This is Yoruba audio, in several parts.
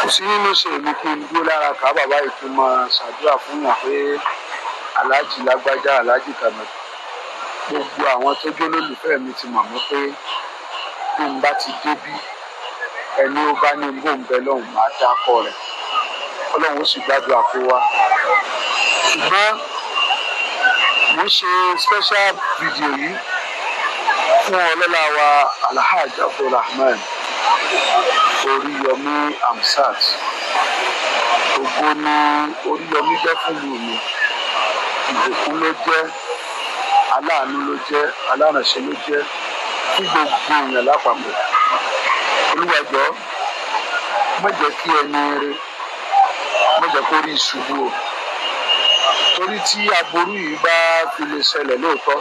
Kò sí nínú ṣe èmi kí n dúró lára ká bàbá yìí kí n máa ṣàdúrà fún yàn pé aláàjì lágbájá, aláàjì tàmẹ̀dù. Gbogbo àwọn tó jó lólùfẹ́ mi ti mọ̀ mí pé bí n bá ti débí, ẹni ó bá ní bó ń bẹ lọ́hùn máa dákọ rẹ̀. Ọlọ́run ó sì gbàdúrà kó wa. Ṣùgbọ́n mo ń ṣe special video yìí fún ọlọ́lá wa Alhaji Abdulrahman Oríyọmí Hamzat. Ògo ni Oríyọmí jẹ́ fún mi, ìbùkún ló jẹ́, aláàánú ló jẹ́, alárànṣe ló jẹ́ fún gbogbo èèyàn lápapọ̀. Olúwa jọ̀ọ́, má jẹ́ kí ẹni rere, má jẹ́ kó rí ìṣubú o. Torí tí aburú yìí bá fi lè ṣẹlẹ̀ lóòótọ́,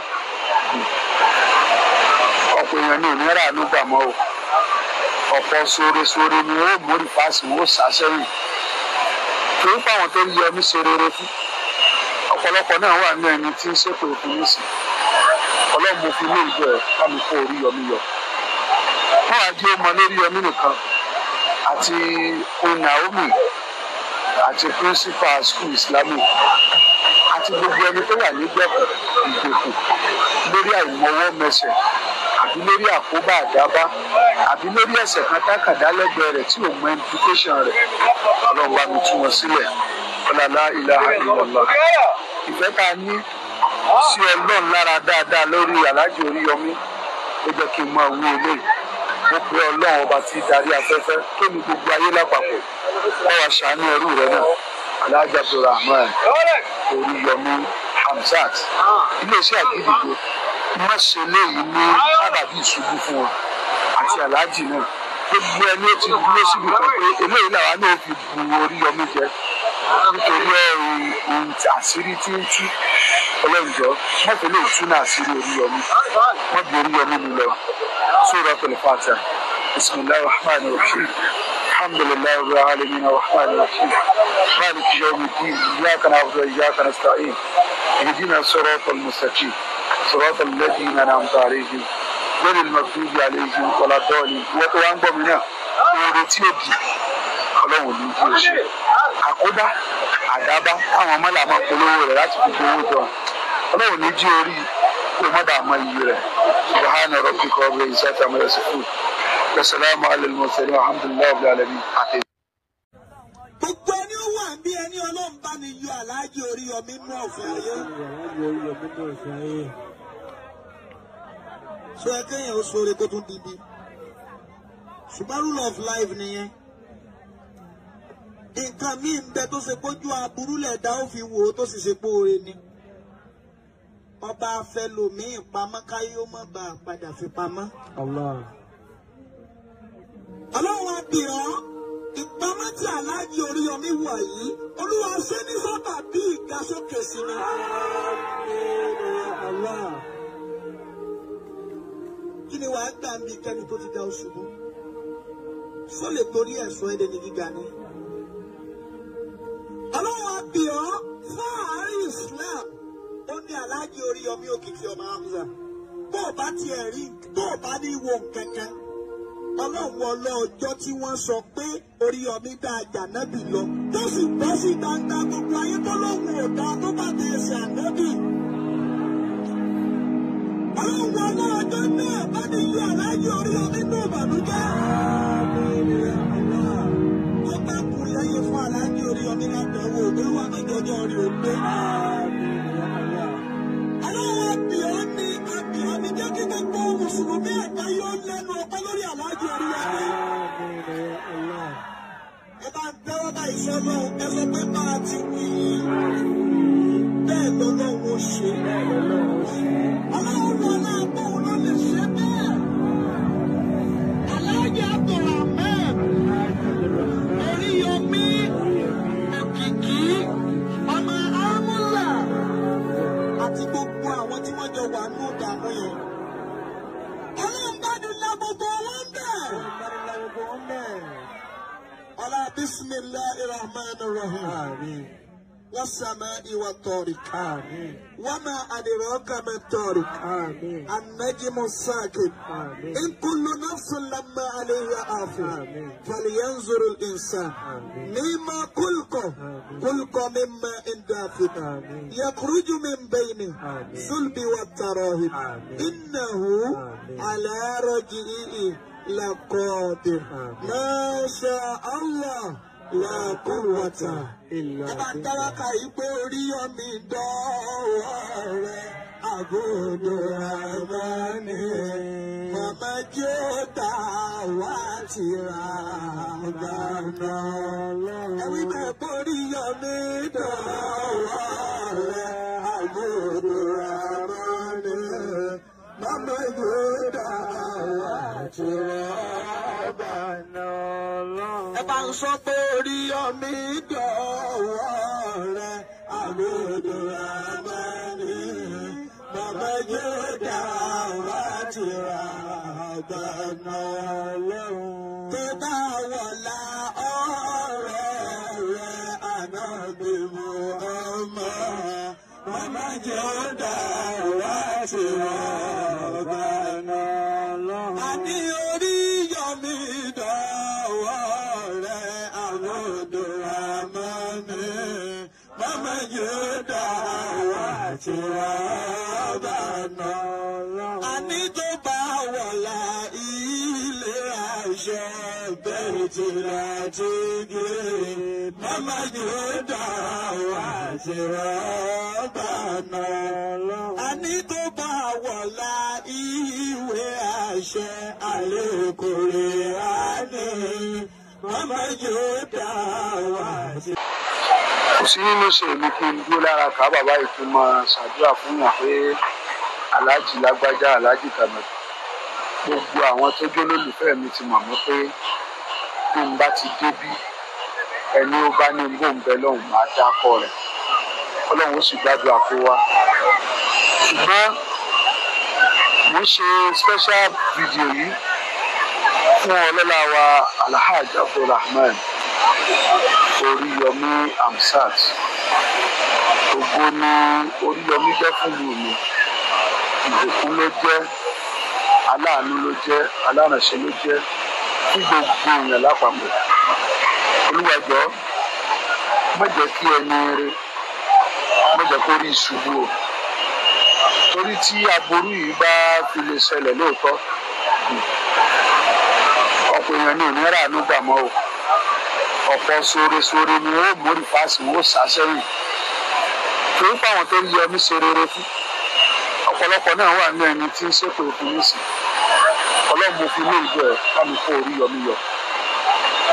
ọ̀pọ̀ èèyàn ní òní ràánú gbà mọ́ o. Ọ̀pọ̀ sóore-sóore ni ó mórí fásì wọn ó sá sẹ́yìn. Torí pé àwọn tó ń yọmí ṣe rere fún, ọ̀pọ̀lọpọ̀ náà wà ní ẹni tí ń ṣépè fún nísìn. Ọlọ́run mo fi ilé ìjọ ẹ̀ bá mi kó Oríyọmí yọ. Fún àjẹ́ ọmọ lórí Yọmí nìkan àti Queen Naomi àti principal school Islamic àti gbogbo ẹni tó wà nígbẹ̀kùn ìgbèkùn lórí àìmọwọ́ mẹsẹ̀ àbí lórí àkóbá àdábá àbí lórí ẹ̀ṣẹ̀ kan tákàdá lẹ́gbẹ̀ẹ́ rẹ̀ tí ò mọ implication rẹ̀. Ọlọ́run bá mi tú wọn sílẹ̀. Ọlọ́lá ilaha illallah. Ìfẹ́ tá a ní sí Ọlọ́run lára dáadáa lórí Alhaji Oríyọmí ó jẹ́ kí n máa wí eléyìí. Mo pe Ọlọ́run ọba tí darí afẹ́fẹ́ tó ní gbogbo ayé lápapọ̀ bá wa ṣàánú ẹrú rẹ̀ náà Alhaji Abdulrahman Oríyọmí Hamzat. Iléeṣẹ́ Àgídìgbo má ṣe léyìí ní sábàbí ìṣubú fún wọn àti Alhaji náà. Gbogbo ẹni ó ti dúró síbi kan pé eléyìí làwa náà fi bu Oríyọmí jẹ nítorí ẹ̀rù àṣírí tí ń tú. Ọlọ́run jọ̀ọ́, má fi lè tú náà àṣírí Oríyọmí, má bí Oríyọmí mi lọ. Suratul Fatiha. Bismillahir Rahmanir Rahim. Alhamdulillahi Rabbil Alamin Arrahmanir Rahim. Maliki Yawmiddin. Iyyaka na'budu wa iyyaka nasta'in. Ihdina siratal mustaqim. Siratal ladhina an'amta alayhim. Ghayril maghdubi alayhim waladdallin. Ìwọ tó wá ń gbọ́ mi náà, oore tí ó di Ọlọ́run ní kí o ṣe. Àkóbá, àdábá, táwọn ọmọlà máa polówó rẹ̀ láti fi gbowó jọ. Ọlọ́run ní jí orí kó má bàa mọ iyì rẹ̀. Subhana rabbika rabbil izzati amma yasifun. Wa salamun alal mursalin walhamdulillahi rabbil alamin. Gbogbo ẹni ó wà bí ẹni Ọlọ́run bá ní yọ Alhaji Oríyọmí nú ọ̀fẹ́ ayé. Sọ ẹ kéèyàn ó sóore kó tún dibi. Ṣùgbọ́n rule of life nìyẹn. Nǹkan míì ń bẹ tó ṣe pójú aburú lẹ̀dá ó fi wò ó tó sì ṣe póore ni. Ọba afẹlòmíì pamọ́ káyé ó má bàa padà fi pamọ́. Ọlọ́run á bì ọ́, ìpamọ́ tí Alhaji Oríyọmí wà yìí, Olúwa ṣe ní sábà bí ìgasókè sí ni. Kí ni wàá gbà ń bí kẹ́ni tó ti ga oṣù mú? Só lè torí ẹ̀sọ́ ẹ̀dẹ̀ ní gíga ni? Ọlọ́run á bì ọ́ fún àárín Islam. Ó ní Alhaji Oríyọmí Òkìkí ọmọ Hamza. Bó o bá tiẹ̀ rí, bó o bá ní wo nǹkankan, Ọlọ́run wọlé ọjọ́ tí wọ́n sọ pé Oríyọmí dá àjànábì lọ. Tó sì bọ́ sí gbangba gbogbo ayé tó lóhùn ò dáa tó bá tẹ ẹsẹ̀ ànábì. Ọlọ́run wọlé ọjọ́ náà bá ní yọ Alhaji Oríyọmí ní ìbànújẹ́. Tó bá kù lẹ́yìn fún Alhaji Oríyọmí látọwọ́ Olúwa mẹ́jọjọ́ rí o pé. Ọlọ́run àbíọ́ ni àbíọ́ ni jẹ́ kí gbogbo Mùsùlùmí àgbáyé ó lẹ́nu ọpẹ́ lórí Alhaji Oríyọmí. Ẹ bá ń tẹ́wọ́ báyìí sọ́nà ẹ sọ pé bá a ti wí yìí. Bẹ́ẹ̀ lọ́lọ́run ó ṣe. Ọlọ́run wọlé agbóhùn ló lè ṣe bẹ́ẹ̀. Alhaji Abdulrahman Oríyọmí Òkìkí ọmọ Amúlà àti gbogbo àwọn tí wọ́n jọ wà ní ìdààmú yẹn. Ọlọ́run bá ní la gbogbo wọn bẹ̀. Ọlá bismillahir rahmanir rahim. والسماء والطارق آمين وما أدراك ما الطارق آمين النجم الثاقب آمين إن كل نفس لما عليها حافظ آمين فلينظر الإنسان آمين مما خلق آمين. خلق من ماء دافق آمين يخرج من بين آمين. صلب والتراهب آمين. إنه آمين. على رجعه لقادر آمين. ما شاء الله لا قوة إلا ẹ bá ń بالله dáwọ́kà yìí pé Oríyọmí dọ́wọ́ rẹ̀ àgọ́dọ̀ àmọ́ni màmá jẹ́ ó dá wá tìrà gbàgbà. Ẹ wí bẹ́ẹ̀ pé Oríyọmí dọ́wọ́ rẹ̀ àgọ́dọ̀ àmọ́ni màmá jẹ́ ó dá wá tìrà gbàgbà. Ẹ bá ń sọ pé Oríyọmí dọ̀wọ́ rẹ̀ àgọ́dọ̀ àmọ́ni bàbá yóò dá wá tìrà gbàgbà. Tó bá wọ̀lá ọ̀rọ̀ rẹ̀ ànábì Muhammad màmá yóò dá wá tìrà gbàgbà. Àní Oríyọmí dọ̀wọ́ rẹ̀ àgọ́dọ̀ àmọ́ni màmá yóò dá wá tìrà gbàgbà. Àní tó bá wọ̀lá ilé àṣẹ bẹ́ẹ̀ tìrà tí gé màmá yóò dá wá tìrà gbàgbà. Àní tó bá wọ̀lá ìwé àṣẹ àlékòrè àní màmá yóò dá wá tìrà. Kò sí nínú ṣe èmi kí n dúró lára ká bàbá yìí kí n máa ṣàdúrà fún yàn pé aláàjì lágbájá, aláàjì tàmẹ̀dù. Gbogbo àwọn tó jó lólùfẹ́ mi ti mọ̀ mí pé bí n bá ti débí, ẹni ó bá ní bó ń bẹ lọ́hùn máa dákọ rẹ̀, Ọlọ́run ó sì gbàdúrà kó wá. Ṣùgbọ́n mo ṣe special video yìí fún ọlọ́lá wa Alhaji Abdulrahman Oríyọmí Hamzat. Ògo ni Oríyọmí jẹ́ fún mi, ìbùkún ló jẹ́, aláàánú ló jẹ́, alárànṣe ló jẹ́ fún gbogbo èèyàn lápapọ̀. Olúwa jọ̀ọ́, má jẹ́ kí ẹni rere, má jẹ́ kó rí ìṣubú o, torí tí aburú yìí bá fi lè ṣẹlẹ̀ lóòótọ́, ọ̀pọ̀ èèyàn ní ò ní ràánú gbà mọ́ o. Ọ̀pọ̀ sóore-sóore ni wọ́n mú rìfáàsì, wọ́n sá sẹ́yìn, torí pé àwọn tó ń yọmí ṣe rere fún ọ̀pọ̀lọpọ̀ náà wà ní ẹni tí ń ṣépè fún nísìn. Ọlọ́run, mo fi ilé ìjọ ẹ̀ bá mi kó Oríyọmí yọ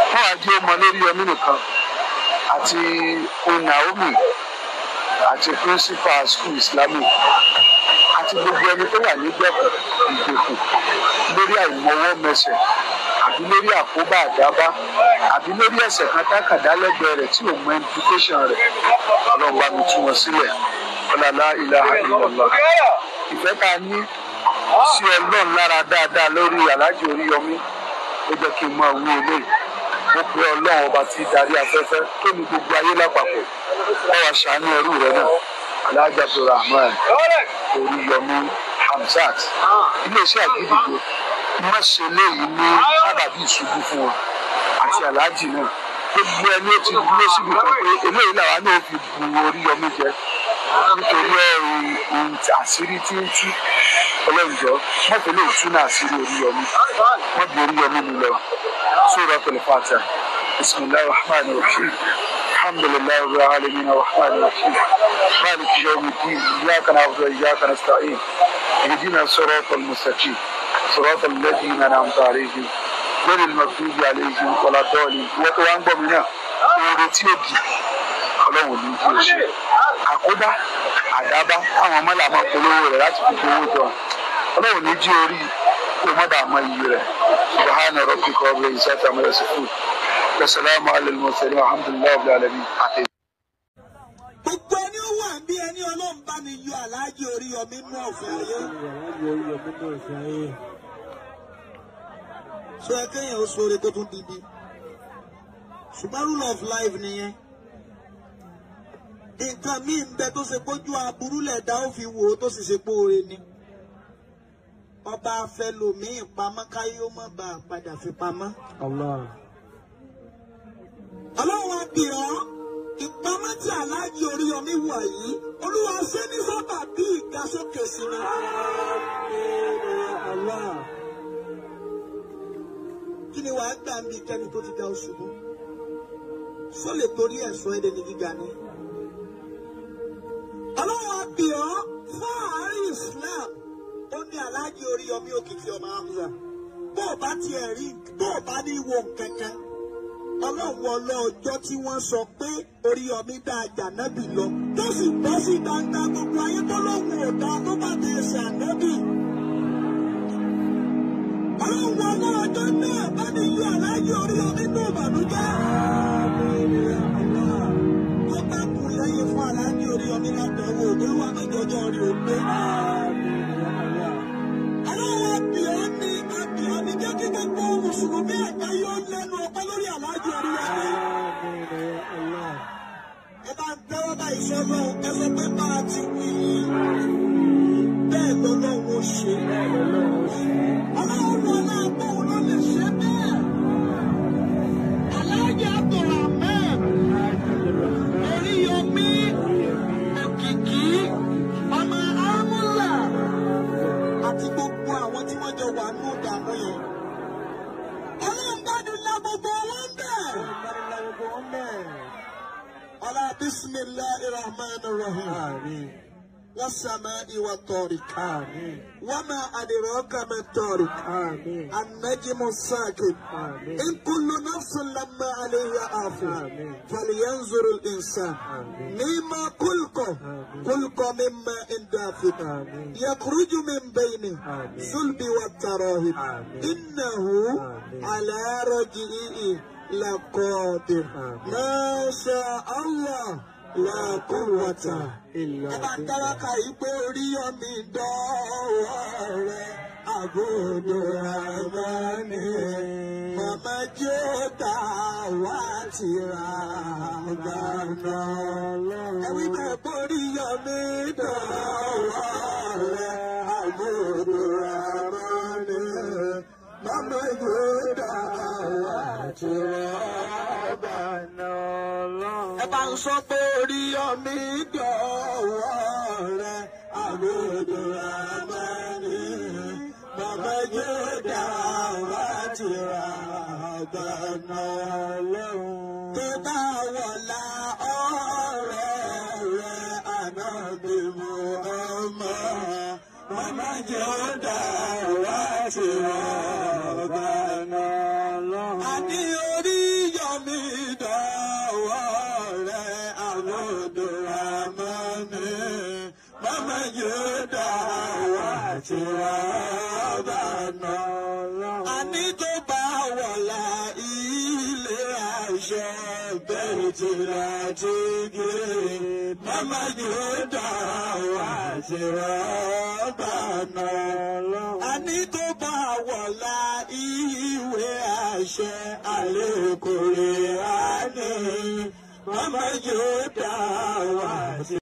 fún ajé ọmọ lórí yọmí nìkan àti Queen Naomi àti principal school Islamic àti gbogbo ẹni tó wà nígbẹ̀kùn ìgbèkùn lórí àìmọwọ́ mẹsẹ̀ àbí lórí àkóbá àdábá àbí lórí ẹ̀ṣẹ̀ kan tákàdá lẹ́gbẹ̀ẹ́ rẹ̀ tí ò mọ implication rẹ̀. Ọlọ́run, bá mi tú wọn sílẹ̀. Ọlọ́lá ilaha illallah. Ìfẹ́ tá a ní sí Ọlọ́run lára dáadáa lórí Aláàjì Oríyọmí ó jẹ́ kí n máa wí eléyìí. Mo pe Ọlọ́run ọba tí darí afẹ́fẹ́ tó ní gbogbo ayé lápapọ̀, bá wa ṣàánú ẹrú rẹ náà, Alhaji Abdulrahman Oríyọmí Hamzat. Iléeṣẹ́ àgídìgbò, má ṣe léyìí ní sábàbí ìṣubú fún wọn àti aláàjì náà. Gbogbo ẹni ó ti dúró síbi kan pé eléyìí làwa náà fi bu Oríyọmí jẹ nítorí ẹrù àṣírí tí ń tú. Ọlọ́run jọ̀ọ́, má fi lè tú náà àṣírí Oríyọmí, má bí Oríyọmí mi lọ. Suratul Fatiha. Bismillahir rahmanir rahim. Alhamdulillahi rabbil alamin arrahmanir rahim maliki yawmiddin iyyaka na'budu wa iyyaka nasta'in ihdina siratal mustaqim siratal ladina an'amta alayhim ghayril maghdubi alayhim waladdallin. Wọ́n tó wá ń gbọ́ mi náà, oore tí ó di Ọlọ́run ní kí o ṣe àkóbá àdábá táwọn mọ́là máa polówó rẹ̀ láti fi gbowó jọ. Ọlọ́run ní jí orí kó má bàa mọ iyì rẹ̀. Subhana rabbika rabbil izzati amma yasifun wa salamun alal mursalin walhamdulillahi rabbil alamin. Gbogbo ẹni ó wà bí ẹni Ọlọ́run bá mi yọ Aláàjì Oríyọmí nú ọ̀fẹ́ ayé. Aláàjì Oríyọmí nú ọ̀fẹ́ ayé. Sọ ẹ kéèyàn ó sóore kó tún dìbì, ṣùgbọ́n rule of life nìyẹn. Nǹkan míì ń bẹ tó ṣe pójú aburú lẹ̀dá ó fi wò ó tó sì ṣe póore ni. Ọba afẹlòmíì pamọ́ káyé ó má bàa padà fi pamọ́. Allah. Ọlọ́run á bì ọ́, ìpamọ́ tí Aláàjì Oríyọmí wà yìí, Olúwa ṣe ní sábà bí ìgasókè sí ni. Àmín ya Allah. Kí ni wàá gbà ń bí kẹ́ni tó ti ga oṣù mú? Só lè torí ẹ̀sọ́ ẹ̀dẹ̀ ní gíga ni. Ọlọ́run á bì ọ́ fún àárín Islam, ó ní Aláàjì Oríyọmí Òkìkí ọmọ Hamza. Bó o bá tiẹ̀ rí, bó o bá ní wo nǹkan kan, Ọlọ́run wọlé ọjọ́ tí wọ́n sọ pé Oríyọmí dá àjànábì lọ, tó sì bọ́ sí gbangba gbogbo ayé tó lóhùn ò dáa tó bá tẹ̀ ẹsẹ̀ ànábì. Ọlọ́run wọlé ọjọ́ náà bá ní yọ Aláàjì Oríyọmí ní ìbànújẹ́. Àmín ya Allah. Tó bá kù lẹ́yìn fún Aláàjì Oríyọmí látọwọ́ Olúwa mẹ́jọ ọjọ́ rí o pé. Àmín ya Allah. Ọlọ́run àbíọ́ ní àbíọ́ ní jẹ́ kí gbogbo Mùsùlùmí àgbáyé ó lẹ́nu ọpẹ́ lórí Aláàjì Oríyọmí. Àmín ya Allah. Ẹ bá ń tẹ́wọ́ bá ìṣọ́nà ẹ sọ pé bá a ti wí yìí bẹ́ẹ̀ lọ́lọ́run ó ṣe. Bẹ́ẹ̀ lọ́lọ́run ó ṣe. Ọlọ́run ló náà gbóhùn ló lè ṣe bẹ́ẹ̀. Aláàjì Abdulrahman Oríyọmí Òkìkí ọmọ Amúlà àti gbogbo àwọn tí wọ́n jọ wà nù ìdààmú yẹn. Ọlọ́run bá ní la gbogbo wọn bẹ́ẹ̀. Ọlá bisimilahi rahman rahim. Àmín. والسماء والطارق Àmín. وما أدراك ما الطارق Àmín. النجم الثاقب Àmín. إن كل نفس لما عليها حافظ آمين. فلينظر الإنسان آمين. مما خلق آمين. خلق من ماء دافق آمين. يخرج من بين آمين. صلب والتراهب آمين. إنه آمين. على رجعه لقادر آمين. ما شاء الله لا قوة إلا ẹ bá ń tẹ́wọ́ ka yìí pé Oríyọmí dọ́wọ́ rẹ̀ àbúrò àmọ́ni màmá jẹ́ ó ta wá tìra gbàgbà. Ẹ wí bẹ́ẹ̀ pé Oríyọmí dọ́wọ́ rẹ̀ àbúrò àmọ́ni màmá jẹ́ ó ta wá tìra gbàgbà. Ẹ bá ń sọ pé Oríyọmí dọ̀wọ́ rẹ̀ àbúrò àmọ́ni bàbá yóò dá wá ti ra àgbàna tó bá wọlá ọ̀rẹ́ rẹ̀ ànábì Muhammad màmá yóò dá wá ti ra àgbàna. Àní Oríyọmí dọ̀wọ́ rẹ̀ àbúrò àmọ́ni màmá yóò dá wá ti ra àgbàna. Àní tó bá wọ̀lá ilé àṣẹ bẹ́ẹ̀ tí ra ti gé. Màmá yóò dá wá ti ra àgbàna. Àní tó bá wọ̀lá ìwé àṣẹ àlékòrè àní. Màmá yóò dá wá ti.